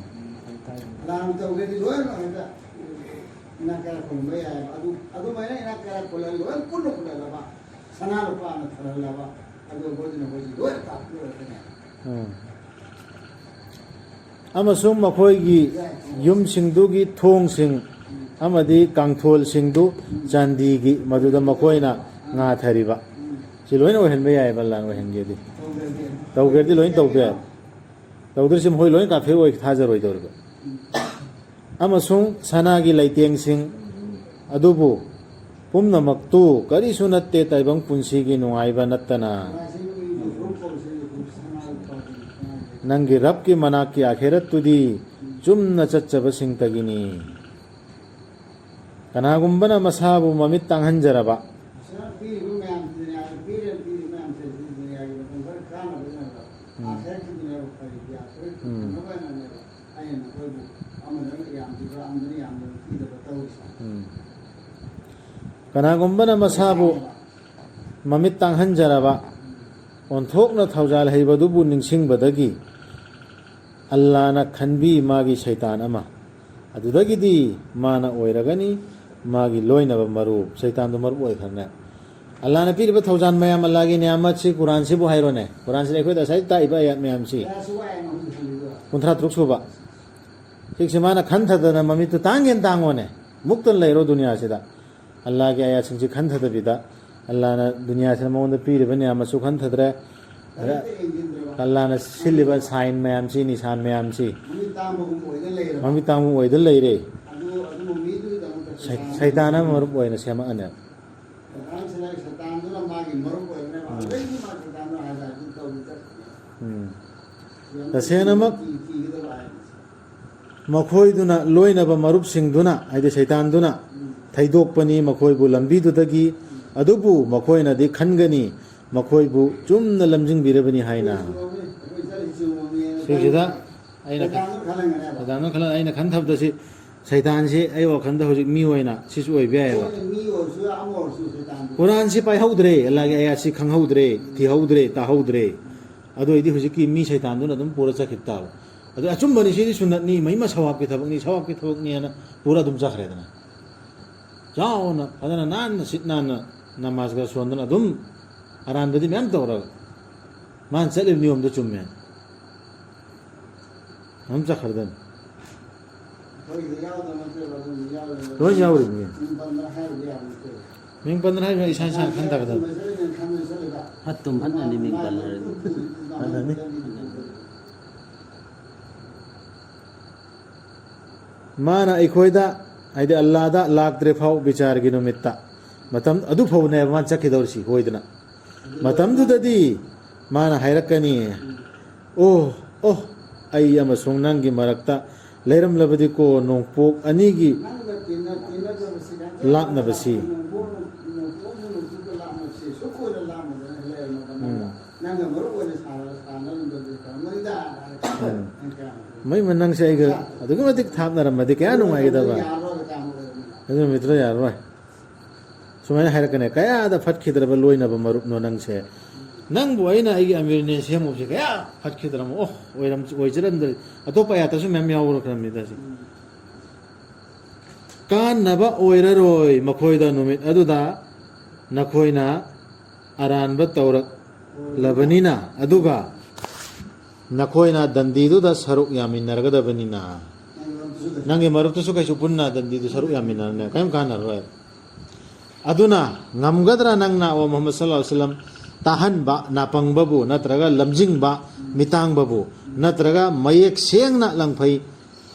ꯂꯥꯟ ꯇꯧꯒꯦꯗꯤ ꯂꯣꯏꯅꯃꯛ ꯍꯦꯛꯇ ꯏꯅꯥꯛ ꯀꯥꯏꯔ ꯈꯨꯜꯂꯝꯕ ꯌꯥꯏꯑꯕ꯫ ꯑꯗꯨ, ꯑꯗꯨꯃꯥꯏꯅ ꯏꯅꯥꯛ ꯀꯥꯏꯔ ꯈꯨꯜꯂ ꯂꯣꯏ ꯄꯨꯟꯅ ꯈꯨꯜꯍꯜꯂꯕ, ꯁꯅꯥ ꯂꯨꯄꯥꯅ ꯊꯜꯍꯜꯂꯕ, ꯑꯗꯨ ꯃꯣꯏꯗꯨꯅ ꯃꯣꯏꯁꯤ ꯂꯣꯏꯅ ꯀꯥꯞꯊꯣꯛꯂꯒꯅꯦ꯫ ꯎꯝ꯫ ꯑꯃꯁꯨꯡ ꯃꯈꯣꯏꯒꯤ ꯌꯨꯝꯁꯤꯡꯗꯨꯒꯤ ꯊꯣꯡꯁꯤꯡ ꯑꯃꯗꯤ ꯀꯥꯡꯊꯣꯜꯁꯤꯡꯗꯨ ꯆꯥꯟꯗꯤꯒꯤ, ꯃꯗꯨꯗ ꯃꯈꯣꯏꯅ ꯉꯥꯊꯔꯤꯕ꯫ ꯁꯤ ꯂꯣꯏꯅ ꯑꯣꯏꯍꯟꯕ ꯌꯥꯏꯑꯕ, ꯂꯥꯟ ꯑꯣꯏꯍꯟꯒꯦꯗꯤ꯫ ꯇꯧꯒꯦꯗꯤ ꯂꯣꯏꯅ ꯇꯧꯕ ꯌꯥꯏ꯫ ꯇꯧꯗ꯭ꯔꯤꯁꯤ ꯃꯈꯣꯏ ꯂꯣꯏꯅ ꯀꯥꯐꯤꯔ ꯑꯣꯏ ꯊꯥꯖꯔꯣꯏꯗꯧꯔꯤꯕ꯫ ꯑꯃꯁꯨꯡ ꯁꯅꯥꯒꯤ ꯂꯩꯇꯦꯡꯁꯤꯡ ꯑꯗꯨꯕꯨ ꯄꯨꯝꯅꯃꯛꯇꯨ ꯀꯔꯤꯁꯨ ꯅꯠꯇꯦ, ꯇꯥꯏꯕꯪ ꯄꯨꯟꯁꯤꯒꯤ ꯅꯨꯡꯉꯥꯏꯕ ꯅꯠꯇꯅ꯫ ꯅꯪꯒꯤ ꯔꯕꯀꯤ ꯃꯅꯥꯛꯀꯤ ꯑꯥꯈꯦꯔꯠꯇꯨꯗꯤ ꯆꯨꯝꯅ ꯆꯠꯆꯕꯁꯤꯡꯇꯒꯤꯅꯤ꯫ ꯀꯅꯥꯒꯨꯝꯕꯅ ꯃꯁꯥꯕꯨ ꯃꯃꯤꯠ ꯇꯥꯡꯍꯟꯖꯔꯕ, ꯄꯩꯁꯥ ꯄꯤꯔꯤꯕ ꯃꯌꯥꯝ, ꯗꯨꯅꯤꯌꯥꯗ ꯄꯤꯔꯦ, ꯄꯤꯔꯤꯕ ꯃꯌꯥꯝꯁꯦ ꯗꯨꯅꯤꯌꯥꯒꯤ ꯃꯇꯝ ꯈꯔ ꯀꯥꯟꯅꯕꯅꯦꯕ꯫ ꯎꯝ꯫ ꯑꯥꯈꯦꯔꯠꯀꯤꯗꯨꯅꯦꯕ ꯐꯔꯤꯗꯤ, ꯑꯥꯈꯦꯔꯠꯀꯤ ꯎꯝ꯫ ꯐꯪꯅꯕ ꯍꯥꯏꯅꯅꯦꯕ꯫ ꯑꯩꯅ ꯅꯈꯣꯏꯕꯨ ꯑꯃꯗꯅ ꯌꯥꯝꯗꯕ, ꯑꯃꯗꯅ ꯌꯥꯝꯗꯕ ꯄꯤꯗꯕ ꯇꯧꯔꯤꯁꯦ꯫ ꯎꯝ꯫ ꯀꯅꯥꯒꯨꯝꯕꯅ ꯃꯁꯥꯕꯨ ꯃꯃꯤꯠ ꯇꯥꯡꯍꯟꯖꯔꯕ, ꯑꯣꯟꯊꯣꯛꯅ ꯊꯧꯖꯥꯜ ꯍꯩꯕꯗꯨꯕꯨ ꯅꯤꯡꯁꯤꯡꯕꯗꯒꯤ ꯑꯜꯂꯥꯅ ꯈꯟꯕꯤ ꯃꯥꯒꯤ ꯁꯩꯇꯥꯟ ꯑꯃ꯫ ꯑꯗꯨꯗꯒꯤꯗꯤ ꯃꯥꯅ ꯑꯣꯏꯔꯒꯅꯤ ꯃꯥꯒꯤ ꯂꯣꯏꯅꯕ ꯃꯔꯨꯞ꯫ ꯁꯩꯇꯥꯟꯗꯣ ꯃꯔꯨꯞ ꯑꯣꯏꯈ꯭ꯔꯅꯦ꯫ ꯑꯜꯂꯥꯅ ꯄꯤꯔꯤꯕ ꯊꯧꯖꯥꯟ ꯃꯌꯥꯝ, ꯑꯜꯂꯥꯒꯤ ꯅꯤꯌꯥꯃꯠꯁꯤ ꯀꯨꯔꯥꯟꯁꯤꯕꯨ ꯍꯥꯏꯔꯣꯅꯦ꯫ ꯀꯨꯔꯥꯟꯁꯤꯗ ꯑꯩꯈꯣꯏꯗ ꯉꯁꯥꯏ ꯇꯥꯛꯏꯕ ꯑꯌꯥꯠ ꯃꯌꯥꯝꯁꯤ꯫ ꯀꯨꯟꯊ꯭ꯔꯥ ꯇꯔꯨꯛ ꯁꯨꯕ꯫ ꯁꯤꯁꯦ ꯃꯥꯅ ꯈꯟꯊꯗꯅ ꯃꯃꯤꯠꯇꯨ ꯇꯥꯡꯒꯦꯅ ꯇꯥꯡꯉꯣꯅꯦ꯫ ꯃꯨꯛꯇꯅ ꯂꯩꯔꯣ ꯗꯨꯅꯤꯌꯥꯁꯤꯗ꯫ ꯑꯜꯂꯥꯒꯤ ꯑꯌꯥꯠꯁꯤꯡꯁꯤ ꯈꯟꯊꯗꯕꯤꯗ, ꯑꯜꯂꯥꯅ ꯗꯨꯅꯤꯌꯥꯁꯤꯅ ꯃꯉꯣꯟꯗ ꯄꯤꯔꯤꯕ ꯅꯤꯌꯥꯃꯠꯁꯨ ꯈꯟꯊꯗ꯭ꯔꯦ꯫ ꯑꯜꯂꯥꯅ ꯁꯤꯜꯂꯤꯕ ꯁꯥꯏꯟ ꯃꯌꯥꯝꯁꯤ, ꯅꯤꯁꯥꯟ ꯃꯌꯥꯝꯁꯤ ꯃꯃꯤꯠ ꯇꯥꯡꯕꯒꯨꯝ ꯑꯣꯏꯗ ꯂꯩꯔꯦ꯫ ꯃꯃꯤꯠ ꯇꯥꯡꯕꯒꯨꯝ ꯑꯣꯏꯗ ꯂꯩꯔꯦ꯫ ꯑꯗꯨ, ꯑꯗꯨꯕꯨ ꯃꯤꯗꯨꯒꯤꯗꯃꯛꯇ ꯁꯩ-, ꯁꯩꯇꯥꯟ ꯁꯩꯇꯥꯟ ꯑꯃ ꯃꯔꯨꯞ ꯑꯣꯏꯅ ꯁꯦꯝꯃꯛꯑꯅꯦꯕ꯫ ꯁꯩꯇꯥꯟꯁꯤꯅ, ꯁꯩꯇꯥꯟꯗꯨꯅ ꯃꯥꯒꯤ ꯃꯔꯨꯞ ꯑꯣꯏꯈ꯭ꯔꯦꯕ꯫ ꯎꯝ꯫ ꯑꯗꯨꯗꯩꯗꯤ ꯃꯥ ꯁꯩꯇꯥꯟꯗꯨꯅ ꯍꯥꯏꯕ ꯑꯗꯨ ꯇꯧꯕ ꯆꯠꯈ꯭ꯔꯦ꯫ ꯎꯝ꯫ ꯌꯥꯝꯅ ꯇꯁꯦꯡꯅꯃꯛ ꯀꯤ-, ꯀꯤꯒꯗꯕ ꯍꯥꯏꯕꯁꯦ꯫ ꯃꯈꯣꯏꯗꯨꯅ ꯂꯣꯏꯅꯕ ꯃꯔꯨꯞꯁꯤꯡꯗꯨꯅ, ꯍꯥꯏꯗꯤ ꯁꯩꯇꯥꯟꯗꯨꯅ, ꯎꯝ꯫ ꯊꯩꯗꯣꯛꯄꯅꯤ ꯃꯈꯣꯏꯕꯨ ꯂꯝꯕꯤꯗꯨꯗꯒꯤ, ꯎꯝ꯫ ꯑꯗꯨꯕꯨ ꯃꯈꯣꯏꯅꯗꯤ ꯈꯟꯒꯅꯤ ꯃꯈꯣꯏꯕꯨ ꯆꯨꯝꯅ ꯂꯝꯖꯤꯡꯕꯤꯔꯕꯅꯤ ꯍꯥꯏꯅ꯫ ꯑꯩꯈꯣꯏ ꯆꯨꯝꯃꯕꯅꯤ, ꯑꯩꯈꯣꯏ ꯆꯠꯂꯤꯁꯤ ꯆꯨꯝꯃꯕꯅꯤꯅ ꯁꯤꯁꯤꯗ ꯑꯩꯅ ꯁꯩꯇꯥꯟꯗꯨꯅ ꯈꯜꯂꯝꯒꯅꯦꯕ꯫ ꯁꯩꯇꯥꯟꯗꯨꯅ ꯈꯜꯂ-, ꯑꯩꯅ ꯈꯟꯊꯕꯗ ꯁꯤ ꯁꯩꯇꯥꯟꯁꯤ ꯑꯩ ꯋꯥꯈꯜꯗ ꯍꯧꯖꯤꯛ ꯃꯤ ꯑꯣꯏꯅ ꯁꯤꯁꯨ ꯑꯣꯏꯕ ꯌꯥꯏꯑꯕ꯫ ꯍꯣꯏꯅꯦ, ꯃꯤ ꯑꯣꯏꯔꯁꯨ, ꯑꯃ ꯑꯣꯏꯔꯁꯨ ꯁꯩꯇꯥꯟꯗꯨ꯫ ꯀꯨꯔꯥꯟꯁꯤ ꯄꯥꯏꯍꯧꯗ꯭ꯔꯦ, ꯑꯜꯂꯥꯒꯤ ꯑꯌꯥꯠꯁꯤ ꯈꯪꯍꯧꯗ꯭ꯔꯦ, ꯊꯤꯍꯧꯗ꯭ꯔꯦ, ꯇꯥꯍꯧꯗ꯭ꯔꯦ꯫ ꯑꯗꯨ ꯑꯣꯏꯗꯤ ꯍꯧꯖꯤꯛꯀꯤ ꯃꯤ ꯁꯩꯇꯥꯟꯗꯨꯅ ꯑꯗꯨꯝ ꯄꯨꯔ ꯆꯠꯈꯤꯕ ꯇꯥꯕ꯫ ꯑꯗꯨ ꯑꯆꯨꯝꯕꯅꯤ, ꯁꯤꯗꯤ ꯁꯨꯟꯅꯠꯅꯤ, ꯃꯍꯩꯃ ꯁꯋꯥꯕꯀꯤ ꯊꯕꯛꯅꯤ, ꯁꯋꯥꯕꯀꯤ ꯊꯕꯛꯅꯤ ꯍꯥꯏꯅ ꯄꯨꯔ ꯑꯗꯨꯝ ꯆꯠꯈ꯭ꯔꯦꯗꯅ꯫ ꯆꯥꯎꯅ, ꯐꯖꯅ ꯅꯥꯟꯅ, ꯁꯤꯠ ꯅꯥꯟꯅ ꯅꯃꯥꯖꯒ ꯁꯣꯟꯗꯅ ꯑꯗꯨꯝ ꯑꯔꯥꯟꯕꯗꯤ ꯃꯌꯥꯝ ꯇꯧꯔꯒ꯫ ꯃꯥꯅ ꯆꯠꯂꯤꯕ ꯅꯤꯌꯣꯝꯗꯣ ꯆꯨꯝꯃꯦ꯫ ꯑꯗꯨꯝ ꯆꯠꯈ꯭ꯔꯗꯝꯅꯤ꯫ ꯑꯩꯈꯣꯏꯒꯤꯗꯤ ꯌꯥꯎꯗꯕ ꯅꯠꯇꯦꯕ, ꯑꯗꯨꯝ ꯌꯥꯎꯔꯦꯕ꯫ ꯂꯣꯏ ꯌꯥꯎꯔꯤꯅꯤ꯫ ꯃꯤꯡ ꯄꯟꯕ ꯍꯥꯏꯔꯨꯕ ꯌꯥꯕ ꯅꯠꯇꯦꯕ꯫ ꯃꯤꯡ ꯄꯟꯗꯅ ꯍꯥꯏꯕ ꯏꯁꯥ ꯏꯁꯥꯅ ꯈꯟ ꯇꯥꯔꯦꯗꯅ꯫ ꯃꯁꯥꯒꯤꯅꯦ ꯈꯟꯕ ꯆꯠꯂꯤꯕ꯫ ꯐꯠꯇꯨꯝ ꯐꯠꯅꯅꯤ ꯃꯤꯡ ꯄꯜꯂꯔꯗꯤ꯫ ꯐꯅꯅꯤ꯫ ꯃꯥꯅ ꯑꯩꯈꯣꯏꯗ, ꯍꯥꯏꯗꯤ ꯑꯜꯂꯥꯗ ꯂꯥꯛꯇ꯭ꯔꯤ ꯐꯥꯎ ꯕꯤꯆꯥꯔꯒꯤ ꯅꯨꯃꯤꯠꯇ꯫ ꯃꯇꯝ ꯑꯗꯨ ꯐꯥꯎꯅꯦꯕ ꯃꯥꯅ ꯆꯠꯈꯤꯗꯧꯔꯤꯁꯤ ꯍꯣꯏꯗꯅ꯫ ꯃꯇꯝꯗꯨꯗꯗꯤ ꯃꯥꯅ ꯍꯥꯏꯔꯛꯀꯅꯤ, "ꯑꯣ, ꯑꯣ, ꯑꯩ ꯑꯃꯁꯨꯡ ꯅꯪꯒꯤ ꯃꯔꯛꯇ ꯂꯩꯔꯝꯂꯕꯗꯤꯀꯣ ꯅꯣꯡꯄꯣꯛ ꯑꯅꯤꯒꯤ ꯂꯥꯞꯅꯕꯁꯤ"꯫ ꯎꯝ꯫ ꯃꯩꯃ ꯅꯪꯁꯦ ꯑꯩꯒ ꯑꯗꯨꯛꯀꯤ ꯃꯇꯤꯛ ꯊꯥꯞꯅꯔꯝꯃꯗꯤ ꯀꯌꯥ ꯅꯨꯡꯉꯥꯏꯒꯗꯕ꯫ ꯑꯗꯨ ꯅꯨꯃꯤꯠꯇꯨꯗ ꯌꯥꯔꯔꯣꯏ꯫ ꯁꯨꯃꯥꯏꯅ ꯍꯥꯏꯔꯛꯀꯅꯤ, "ꯀꯌꯥꯗ ꯐꯠꯈꯤꯗ꯭ꯔꯕ ꯂꯣꯏꯅꯕ ꯃꯔꯨꯞꯅꯣ ꯅꯪꯁꯦ?" ꯅꯪꯕꯨ ꯑꯩꯅ ꯑꯩꯒꯤ ꯑꯃꯤꯔꯅꯦ ꯁꯦꯝꯃꯨꯕꯁꯦ ꯀꯌꯥ ꯐꯠꯈꯤꯗ꯭ꯔꯃꯣ꯫ ꯑꯣ, ꯑꯣꯏꯔꯝ-, ꯑꯣꯏꯖꯔꯝꯗ꯭ꯔꯦ꯫ ꯑꯇꯣꯞꯄ ꯑꯥꯌꯥꯠꯇꯁꯨ ꯃꯌꯥꯝ ꯌꯥꯎꯔꯛꯈ꯭ꯔꯕꯅꯤꯗ ꯁꯤ꯫ ꯀꯥꯟꯅꯕ ꯑꯣꯏꯔꯔꯣꯏ ꯃꯈꯣꯏꯗ ꯅꯨꯃꯤꯠ ꯑꯗꯨꯗ ꯅꯈꯣꯏꯅ ꯑꯔꯥꯟꯕ ꯇꯧꯔꯛꯂꯕꯅꯤꯅ, ꯑꯗꯨꯒ ꯅꯈꯣꯏꯅ ꯗꯟꯗꯤꯗꯨꯗ ꯁꯔꯨꯛ ꯌꯥꯃꯤꯟꯅꯔꯒꯗꯕꯅꯤꯅ꯫ ꯅꯪꯒꯤ ꯃꯔꯨꯞꯇꯨꯁꯨ ꯀꯩꯁꯨ ꯄꯨꯟꯅ ꯗꯟꯗꯤꯗꯨ ꯁꯔꯨꯛ ꯌꯥꯃꯤꯟꯅꯔꯅꯦ, ꯀꯔꯤꯝ ꯀꯥꯟꯅꯔꯣꯏ꯫ ꯑꯗꯨꯅ ꯉꯝꯒꯗ꯭ꯔꯥ ꯅꯪꯅ, ꯑꯣ ꯃꯨꯍꯝꯃꯗ ꯁꯜꯂꯜꯂꯥꯍꯨ ꯑꯂꯩꯍꯤ ꯋꯥꯁꯜꯂꯝ, ꯇꯥꯍꯟꯕ ꯅꯥꯄꯪꯕꯕꯨ, ꯅꯠꯇ꯭ꯔꯒ ꯂꯝꯖꯤꯡꯕ ꯃꯤꯇꯥꯡꯕꯕꯨ, ꯅꯠꯇ꯭ꯔꯒ ꯃꯌꯦꯛ ꯁꯦꯡꯅ ꯂꯪꯐꯩ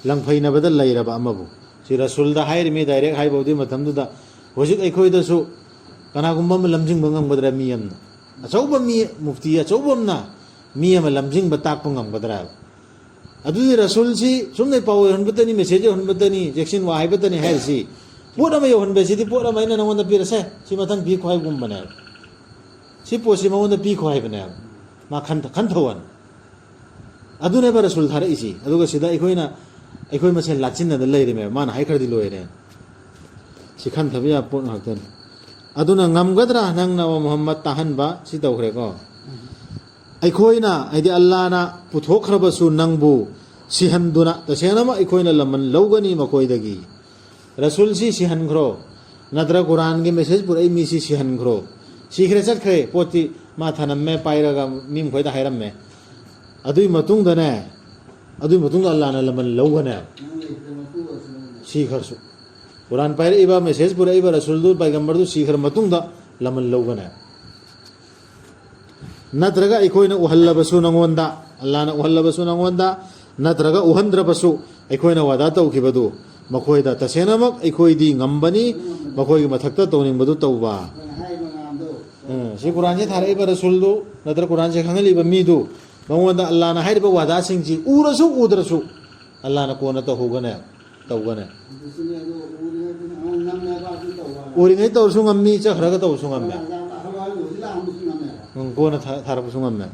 ꯂꯪꯐꯩꯅꯕꯗ ꯂꯩꯔꯕ ꯑꯃꯕꯨ? ꯁꯤ ꯔꯁꯨꯜꯗ ꯍꯥꯏꯔꯤꯃꯤ, ꯗꯥꯏꯔꯦꯛ ꯍꯥꯏꯕ ꯑꯗꯨꯒꯤ ꯃꯇꯝꯗꯨꯗ꯫ ꯍꯧꯖꯤꯛ ꯑꯩꯈꯣꯏꯗꯁꯨ ꯀꯅꯥꯒꯨꯝꯕ ꯑꯃ ꯂꯝꯖꯤꯡꯕ ꯉꯝꯒꯗ꯭ꯔꯥ? ꯃꯤ ꯑꯃꯅ, ꯑꯆꯧꯕ ꯃꯤ, ꯃꯨꯐꯇꯤ ꯑꯆꯧꯕ ꯑꯃꯅ ꯃꯤ ꯑꯃ ꯂꯝꯖꯤꯡꯕ ꯇꯥꯛꯄ ꯉꯝꯒꯗ꯭ꯔꯥ? ꯑꯗꯨꯗꯤ ꯔꯁꯨꯜꯁꯤ ꯁꯨꯝꯅ ꯄꯥꯎ ꯌꯧꯍꯟꯕꯇꯅꯤ, ꯃꯦꯁꯦꯖ ꯌꯧꯍꯟꯕꯇꯅꯤ, ꯆꯦꯛꯁꯤꯟ ꯋꯥ ꯍꯥꯏꯕꯇꯅꯤ ꯍꯥꯏꯔꯤꯁꯤ꯫ ꯄꯣꯠ ꯑꯃ ꯌꯧꯍꯟꯕꯁꯤꯗꯤ, ꯄꯣꯠ ꯑꯃ ꯑꯩꯅ ꯅꯉꯣꯟꯗ ꯄꯤꯔꯁꯦ, ꯁꯤ ꯃꯊꯪ ꯄꯤꯈꯣ ꯍꯥꯏꯕꯒꯨꯝꯕꯅꯦꯕ꯫ ꯁꯤ ꯄꯣꯠꯁꯤ ꯃꯉꯣꯟꯗ ꯄꯤꯈꯣ ꯍꯥꯏꯕꯅꯦꯕ꯫ ꯃꯥ ꯈꯟ-, ꯈꯟꯊꯧꯑꯅ꯫ ꯑꯗꯨꯅꯦꯕ ꯔꯁꯨꯜ ꯊꯥꯔꯛꯏꯁꯤ꯫ ꯑꯗꯨꯒ ꯁꯤꯗ ꯑꯩꯈꯣꯏꯅ, ꯑꯩꯈꯣꯏ ꯃꯁꯦꯟ ꯂꯥꯠꯁꯤꯟꯅꯗ ꯂꯩꯔꯤꯃꯦꯕ꯫ ꯃꯥꯅ ꯍꯥꯏꯈ꯭ꯔꯗꯤ ꯂꯣꯏꯔꯦ꯫ ꯁꯤ ꯈꯟꯊꯕ ꯌꯥꯕ ꯄꯣꯠ ꯉꯥꯛꯇꯅꯤ꯫ ꯑꯗꯨꯅ ꯉꯝꯒꯗ꯭ꯔꯥ ꯅꯪꯅ, ꯑꯣ ꯃꯨꯍꯝꯃꯗ, ꯇꯥꯍꯟꯕ? ꯁꯤ ꯇꯧꯈ꯭ꯔꯦꯀꯣ꯫ ꯑꯩꯈꯣꯏꯅ, ꯍꯥꯏꯗꯤ ꯑꯜꯂꯥꯅ ꯄꯨꯊꯣꯛꯈ꯭ꯔꯕꯁꯨ ꯅꯪꯕꯨ ꯁꯤꯍꯟꯗꯨꯅ, ꯇꯁꯦꯡꯅꯃꯛ ꯑꯩꯈꯣꯏꯅ ꯂꯃꯟ ꯂꯧꯒꯅꯤ ꯃꯈꯣꯏꯗꯒꯤ꯫ ꯔꯁꯨꯜꯁꯤ ꯁꯤꯍꯟꯈ꯭ꯔꯣ, ꯅꯠꯇ꯭ꯔ ꯀꯨꯔꯥꯟꯒꯤ ꯃꯦꯁꯦꯖ ꯄꯨꯔꯛꯏ ꯃꯤꯁꯤ ꯁꯤꯍꯟꯈ꯭ꯔꯣ꯫ ꯁꯤꯈ꯭ꯔꯦ, ꯆꯠꯈ꯭ꯔꯦ, ꯄꯣꯠꯇꯤ ꯃꯥ ꯊꯅꯝꯃꯦ, ꯄꯥꯏꯔꯒ ꯃꯤ ꯃꯈꯣꯏꯗ ꯍꯥꯏꯔꯝꯃꯦ꯫ ꯑꯗꯨꯒꯤ ꯃꯇꯨꯡꯗꯅꯦ, ꯑꯗꯨꯒꯤ ꯃꯇꯨꯡꯗ ꯑꯜꯂꯥꯅ ꯂꯃꯟ ꯂꯧꯒꯅꯦꯕ꯫ ꯁꯤꯈ꯭ꯔꯁꯨ꯫ ꯀꯨꯔꯥꯟ ꯄꯥꯏꯔꯛꯏꯕ, ꯃꯦꯁꯦꯖ ꯄꯨꯔꯛꯏꯕ ꯔꯁꯨꯜꯗꯨ, ꯄꯥꯏꯒꯝꯕꯔꯗꯨ ꯁꯤꯈ꯭ꯔ ꯃꯇꯨꯡꯗ ꯂꯃꯟ ꯂꯧꯒꯅꯦꯕ꯫ ꯅꯠꯇ꯭ꯔꯒ ꯑꯩꯈꯣꯏꯅ ꯎꯍꯜꯂꯕꯁꯨ ꯅꯉꯣꯟꯗ, ꯑꯜꯂꯥꯅ ꯎꯍꯜꯂꯕꯁꯨ ꯅꯉꯣꯟꯗ, ꯅꯠꯇ꯭ꯔꯒ ꯎꯍꯟꯗ꯭ꯔꯕꯁꯨ, ꯑꯩꯈꯣꯏꯅ ꯋꯥꯗꯥ ꯇꯧꯈꯤꯕꯗꯨ ꯃꯈꯣꯏꯗ, ꯇꯁꯦꯡꯅꯃꯛ ꯑꯩꯈꯣꯏꯗꯤ ꯉꯝꯕꯅꯤ, ꯃꯈꯣꯏꯒꯤ ꯃꯊꯛꯇ ꯇꯧꯅꯤꯡꯕꯗꯨ ꯇꯧꯕ꯫ ꯎꯝ, ꯁꯤ ꯀꯨꯔꯥꯟꯁꯤ ꯊꯥꯔꯛꯏꯕ ꯔꯁꯨꯜꯗꯨ, ꯅꯠꯇ꯭ꯔꯒ ꯀꯨꯔꯥꯟꯁꯦ ꯈꯪꯍꯜꯂꯤꯕ ꯃꯤꯗꯨ, ꯃꯉꯣꯟꯗ ꯑꯜꯂꯥꯅ ꯍꯥꯏꯔꯤꯕ ꯋꯥꯗꯥꯁꯤꯡꯁꯤ ꯎꯔꯁꯨ ꯎꯗ꯭ꯔꯁꯨ, ꯑꯜꯂꯥꯅ ꯀꯣꯟꯅ ꯇꯧꯍꯧꯒꯅꯦꯕ, ꯇꯧꯒꯅꯦꯕ꯫ ꯑꯗꯨꯁꯨꯅꯦ, ꯑꯗꯨ ꯎꯔꯤꯉꯩꯗꯨꯅ ꯑꯃꯨꯛ ꯉꯝꯃꯦꯕ, ꯑꯗꯨ ꯇꯧꯕ꯫ ꯎꯔꯤꯉꯩ ꯇꯧꯔꯁꯨ ꯉꯝꯃꯤ, ꯆꯠꯈ꯭ꯔꯒ ꯇꯧꯔꯁꯨ ꯉꯝꯃꯦ꯫ ꯑꯗꯨꯅ ꯑꯜꯂꯥꯍ ꯇꯥꯂꯥ ꯍꯧꯖꯤꯛ ꯂꯥꯛꯑꯝꯕꯁꯨ ꯉꯝꯃꯦꯕ꯫ ꯎꯝ, ꯀꯣꯟꯅ ꯊꯥ-, ꯊꯥꯔꯛꯄꯁꯨ ꯉꯝꯃꯦ꯫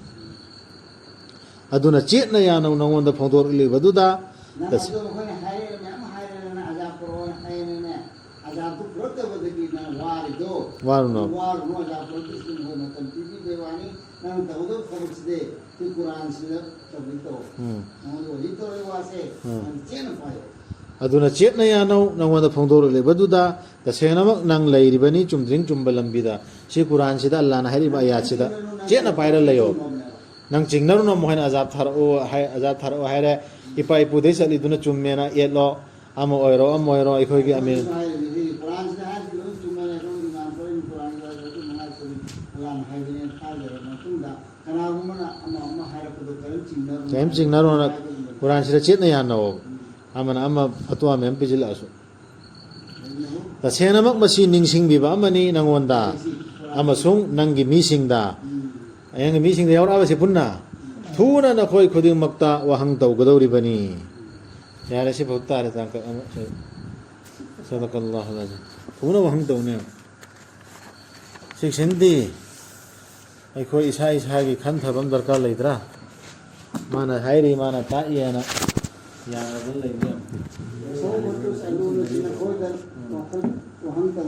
ꯑꯗꯨꯅ ꯆꯦꯠꯅ ꯌꯥꯅ ꯅꯉꯣꯟꯗ ꯐꯣꯡꯗꯣꯔꯛꯂꯤꯕꯗꯨꯗ ꯅꯪ ꯑꯗꯨ ꯑꯩꯈꯣꯏꯅ ꯍꯥꯏꯔꯦꯅ, ꯃꯌꯥꯝ ꯍꯥꯏꯔꯦꯅ, ꯑꯖꯥꯕ ꯄꯨꯔꯛꯑꯣꯅ ꯍꯥꯏꯔꯦꯅ, ꯑꯖꯥꯕꯗꯨ ꯄꯨꯔꯛꯇꯕꯗꯒꯤ ꯅꯪ ꯋꯥꯔꯤꯗꯣ꯫ ꯋꯥꯔꯨꯅꯣ꯫ ꯋꯥꯔꯨꯅꯣ, ꯑꯖꯥꯕ ꯄꯨꯔꯛꯇ꯭ꯔꯤꯁꯤꯅ ꯃꯣꯏ ꯃꯇꯝ ꯄꯤꯕꯤꯕꯩ ꯋꯥꯅꯤ꯫ ꯅꯪ ꯇꯧꯒꯗꯕ ꯊꯕꯛꯁꯤꯗꯤ ꯁꯤ ꯀꯨꯔꯥꯟꯁꯤꯗ ꯇꯧꯕꯤ ꯇꯧ꯫ ꯎꯝ꯫ ꯅꯉꯣꯟꯗ ꯍꯧꯖꯤꯛ ꯇꯧꯔꯤꯕ ꯋꯥꯁꯦ ꯎꯝ꯫ ꯅꯪ ꯆꯦꯠꯅ ꯄꯥꯏꯌꯣ꯫ ꯑꯗꯨꯅ ꯆꯦꯠꯅ ꯌꯥꯅꯧ ꯅꯉꯣꯟꯗ ꯐꯣꯡꯗꯣꯔꯛꯂꯤꯕꯗꯨꯗ ꯇꯁꯦꯡꯅꯃꯛ ꯅꯪ ꯂꯩꯔꯤꯕꯅꯤ ꯆꯨꯝꯗ꯭ꯔꯤꯡ ꯆꯨꯝꯕ ꯂꯝꯕꯤꯗ꯫ ꯁꯤ ꯀꯨꯔꯥꯟꯁꯤꯗ ꯑꯜꯂꯥꯅ ꯍꯥꯏꯔꯤꯕ ꯑꯥꯌꯥꯠꯁꯤꯗ ꯆꯦꯠꯅ ꯄꯥꯏꯔ ꯂꯩꯌꯣ꯫ ꯅꯪ ꯆꯤꯡꯅꯔꯨꯅꯣ, ꯃꯈꯣꯏꯅ ꯑꯖꯥꯕ ꯊꯥꯔꯛꯑꯣ ꯍꯥꯏ, ꯑꯖꯥꯕ ꯊꯥꯔꯛꯑꯣ ꯍꯥꯏꯔꯦ, ꯏꯄꯥ ꯏꯄꯨꯗꯩ ꯆꯠꯂꯤꯗꯨꯅ ꯆꯨꯝꯃꯦꯅ ꯌꯦꯠꯂꯣ, ꯑꯃ ꯑꯣꯏꯔꯣ ꯑꯃ ꯑꯣꯏꯔꯣ ꯑꯩꯈꯣꯏꯒꯤ ꯑꯃꯤꯔ꯫ ꯍꯥꯏꯔꯤꯕꯗꯤ ꯀꯨꯔꯥꯟꯁꯤꯗ ꯍꯥꯏꯔꯤꯕ ꯂꯣꯏ ꯆꯨꯝꯃꯦꯅ ꯑꯩꯈꯣꯏ ꯏꯃꯥꯝ ꯈꯣꯏ ꯀꯨꯔꯥꯟꯒꯤ ꯋꯥꯔꯤꯗꯣ ꯑꯗꯨꯝ ꯃꯉꯥ ꯇꯔꯨꯛ ꯑꯜꯂꯥꯅ ꯍꯥꯏꯕꯅꯦꯅ ꯊꯥꯖꯔꯕ ꯃꯇꯨꯡꯗ ꯀꯅꯥꯒꯨꯝꯕꯅ ꯑꯃ ꯑꯃ ꯍꯥꯏꯔꯛꯄꯗꯣ ꯀꯔꯤꯝ ꯆꯤꯡꯅꯔꯨꯅꯣ꯫ ꯀꯔꯤꯝ ꯆꯤꯡꯅꯔꯨꯅꯣ꯫ ꯍꯥꯏꯕꯒꯨꯝꯕꯅꯤ꯫ ꯀꯨꯔꯥꯟꯁꯤꯗ ꯆꯦꯠꯅ ꯌꯥꯅꯧ꯫ ꯎꯝ꯫ ꯑꯃꯅ ꯑꯃ ꯐꯠꯋꯥ ꯃꯌꯥꯝ ꯄꯤꯁꯤꯜꯂꯛꯑꯁꯨ꯫ ꯇꯁꯦꯡꯅꯃꯛ ꯃꯁꯤ ꯅꯤꯡꯁꯤꯡꯕꯤꯕ ꯑꯃꯅꯤ ꯅꯉꯣꯟꯗ ꯑꯃꯁꯨꯡ ꯅꯪꯒꯤ ꯃꯤꯁꯤꯡꯗ꯫ ꯅꯪꯒꯤ ꯃꯤꯁꯤꯡꯗ ꯌꯥꯎꯔꯛꯑꯕꯁꯤ ꯄꯨꯟꯅ ꯊꯨꯅ ꯅꯈꯣꯏ ꯈꯨꯗꯤꯡꯃꯛꯇ ꯋꯥꯍꯪ ꯇꯧꯒꯗꯧꯔꯤꯕꯅꯤ꯫ ꯌꯥꯔꯦ, ꯁꯤ ꯐꯥꯎ ꯇꯥꯔꯦ, ꯇꯥꯡꯀꯛ ꯑꯃ꯫ ꯁꯗꯀꯜꯂꯥꯍꯨ ꯑꯂꯥꯖꯤꯝ꯫ ꯊꯨꯅ ꯋꯥꯍꯪ ꯇꯧꯅꯦ꯫ ꯁꯤꯛꯁꯤꯟꯗꯤ ꯑꯩꯈꯣꯏ ꯏꯁꯥ ꯏꯁꯥꯒꯤ ꯈꯟꯊꯕ ꯑꯃ ꯗꯔꯀꯥꯔ ꯂꯩꯇ꯭ꯔꯥ? ꯃꯥꯅ ꯍꯥꯏꯔꯤ, ꯃꯥꯅ ꯇꯥꯛꯏ ꯍꯥꯏꯅ ꯌꯥꯅꯗꯅ ꯂꯩꯕ ꯌꯥꯝ꯫ ꯁꯣꯝꯗꯁꯨ ꯁꯥꯏꯂꯣꯟꯗꯁꯨ ꯅꯈꯣꯏꯗ ꯋꯥꯈꯜ ꯋꯥꯍꯪ ꯇꯧ꯫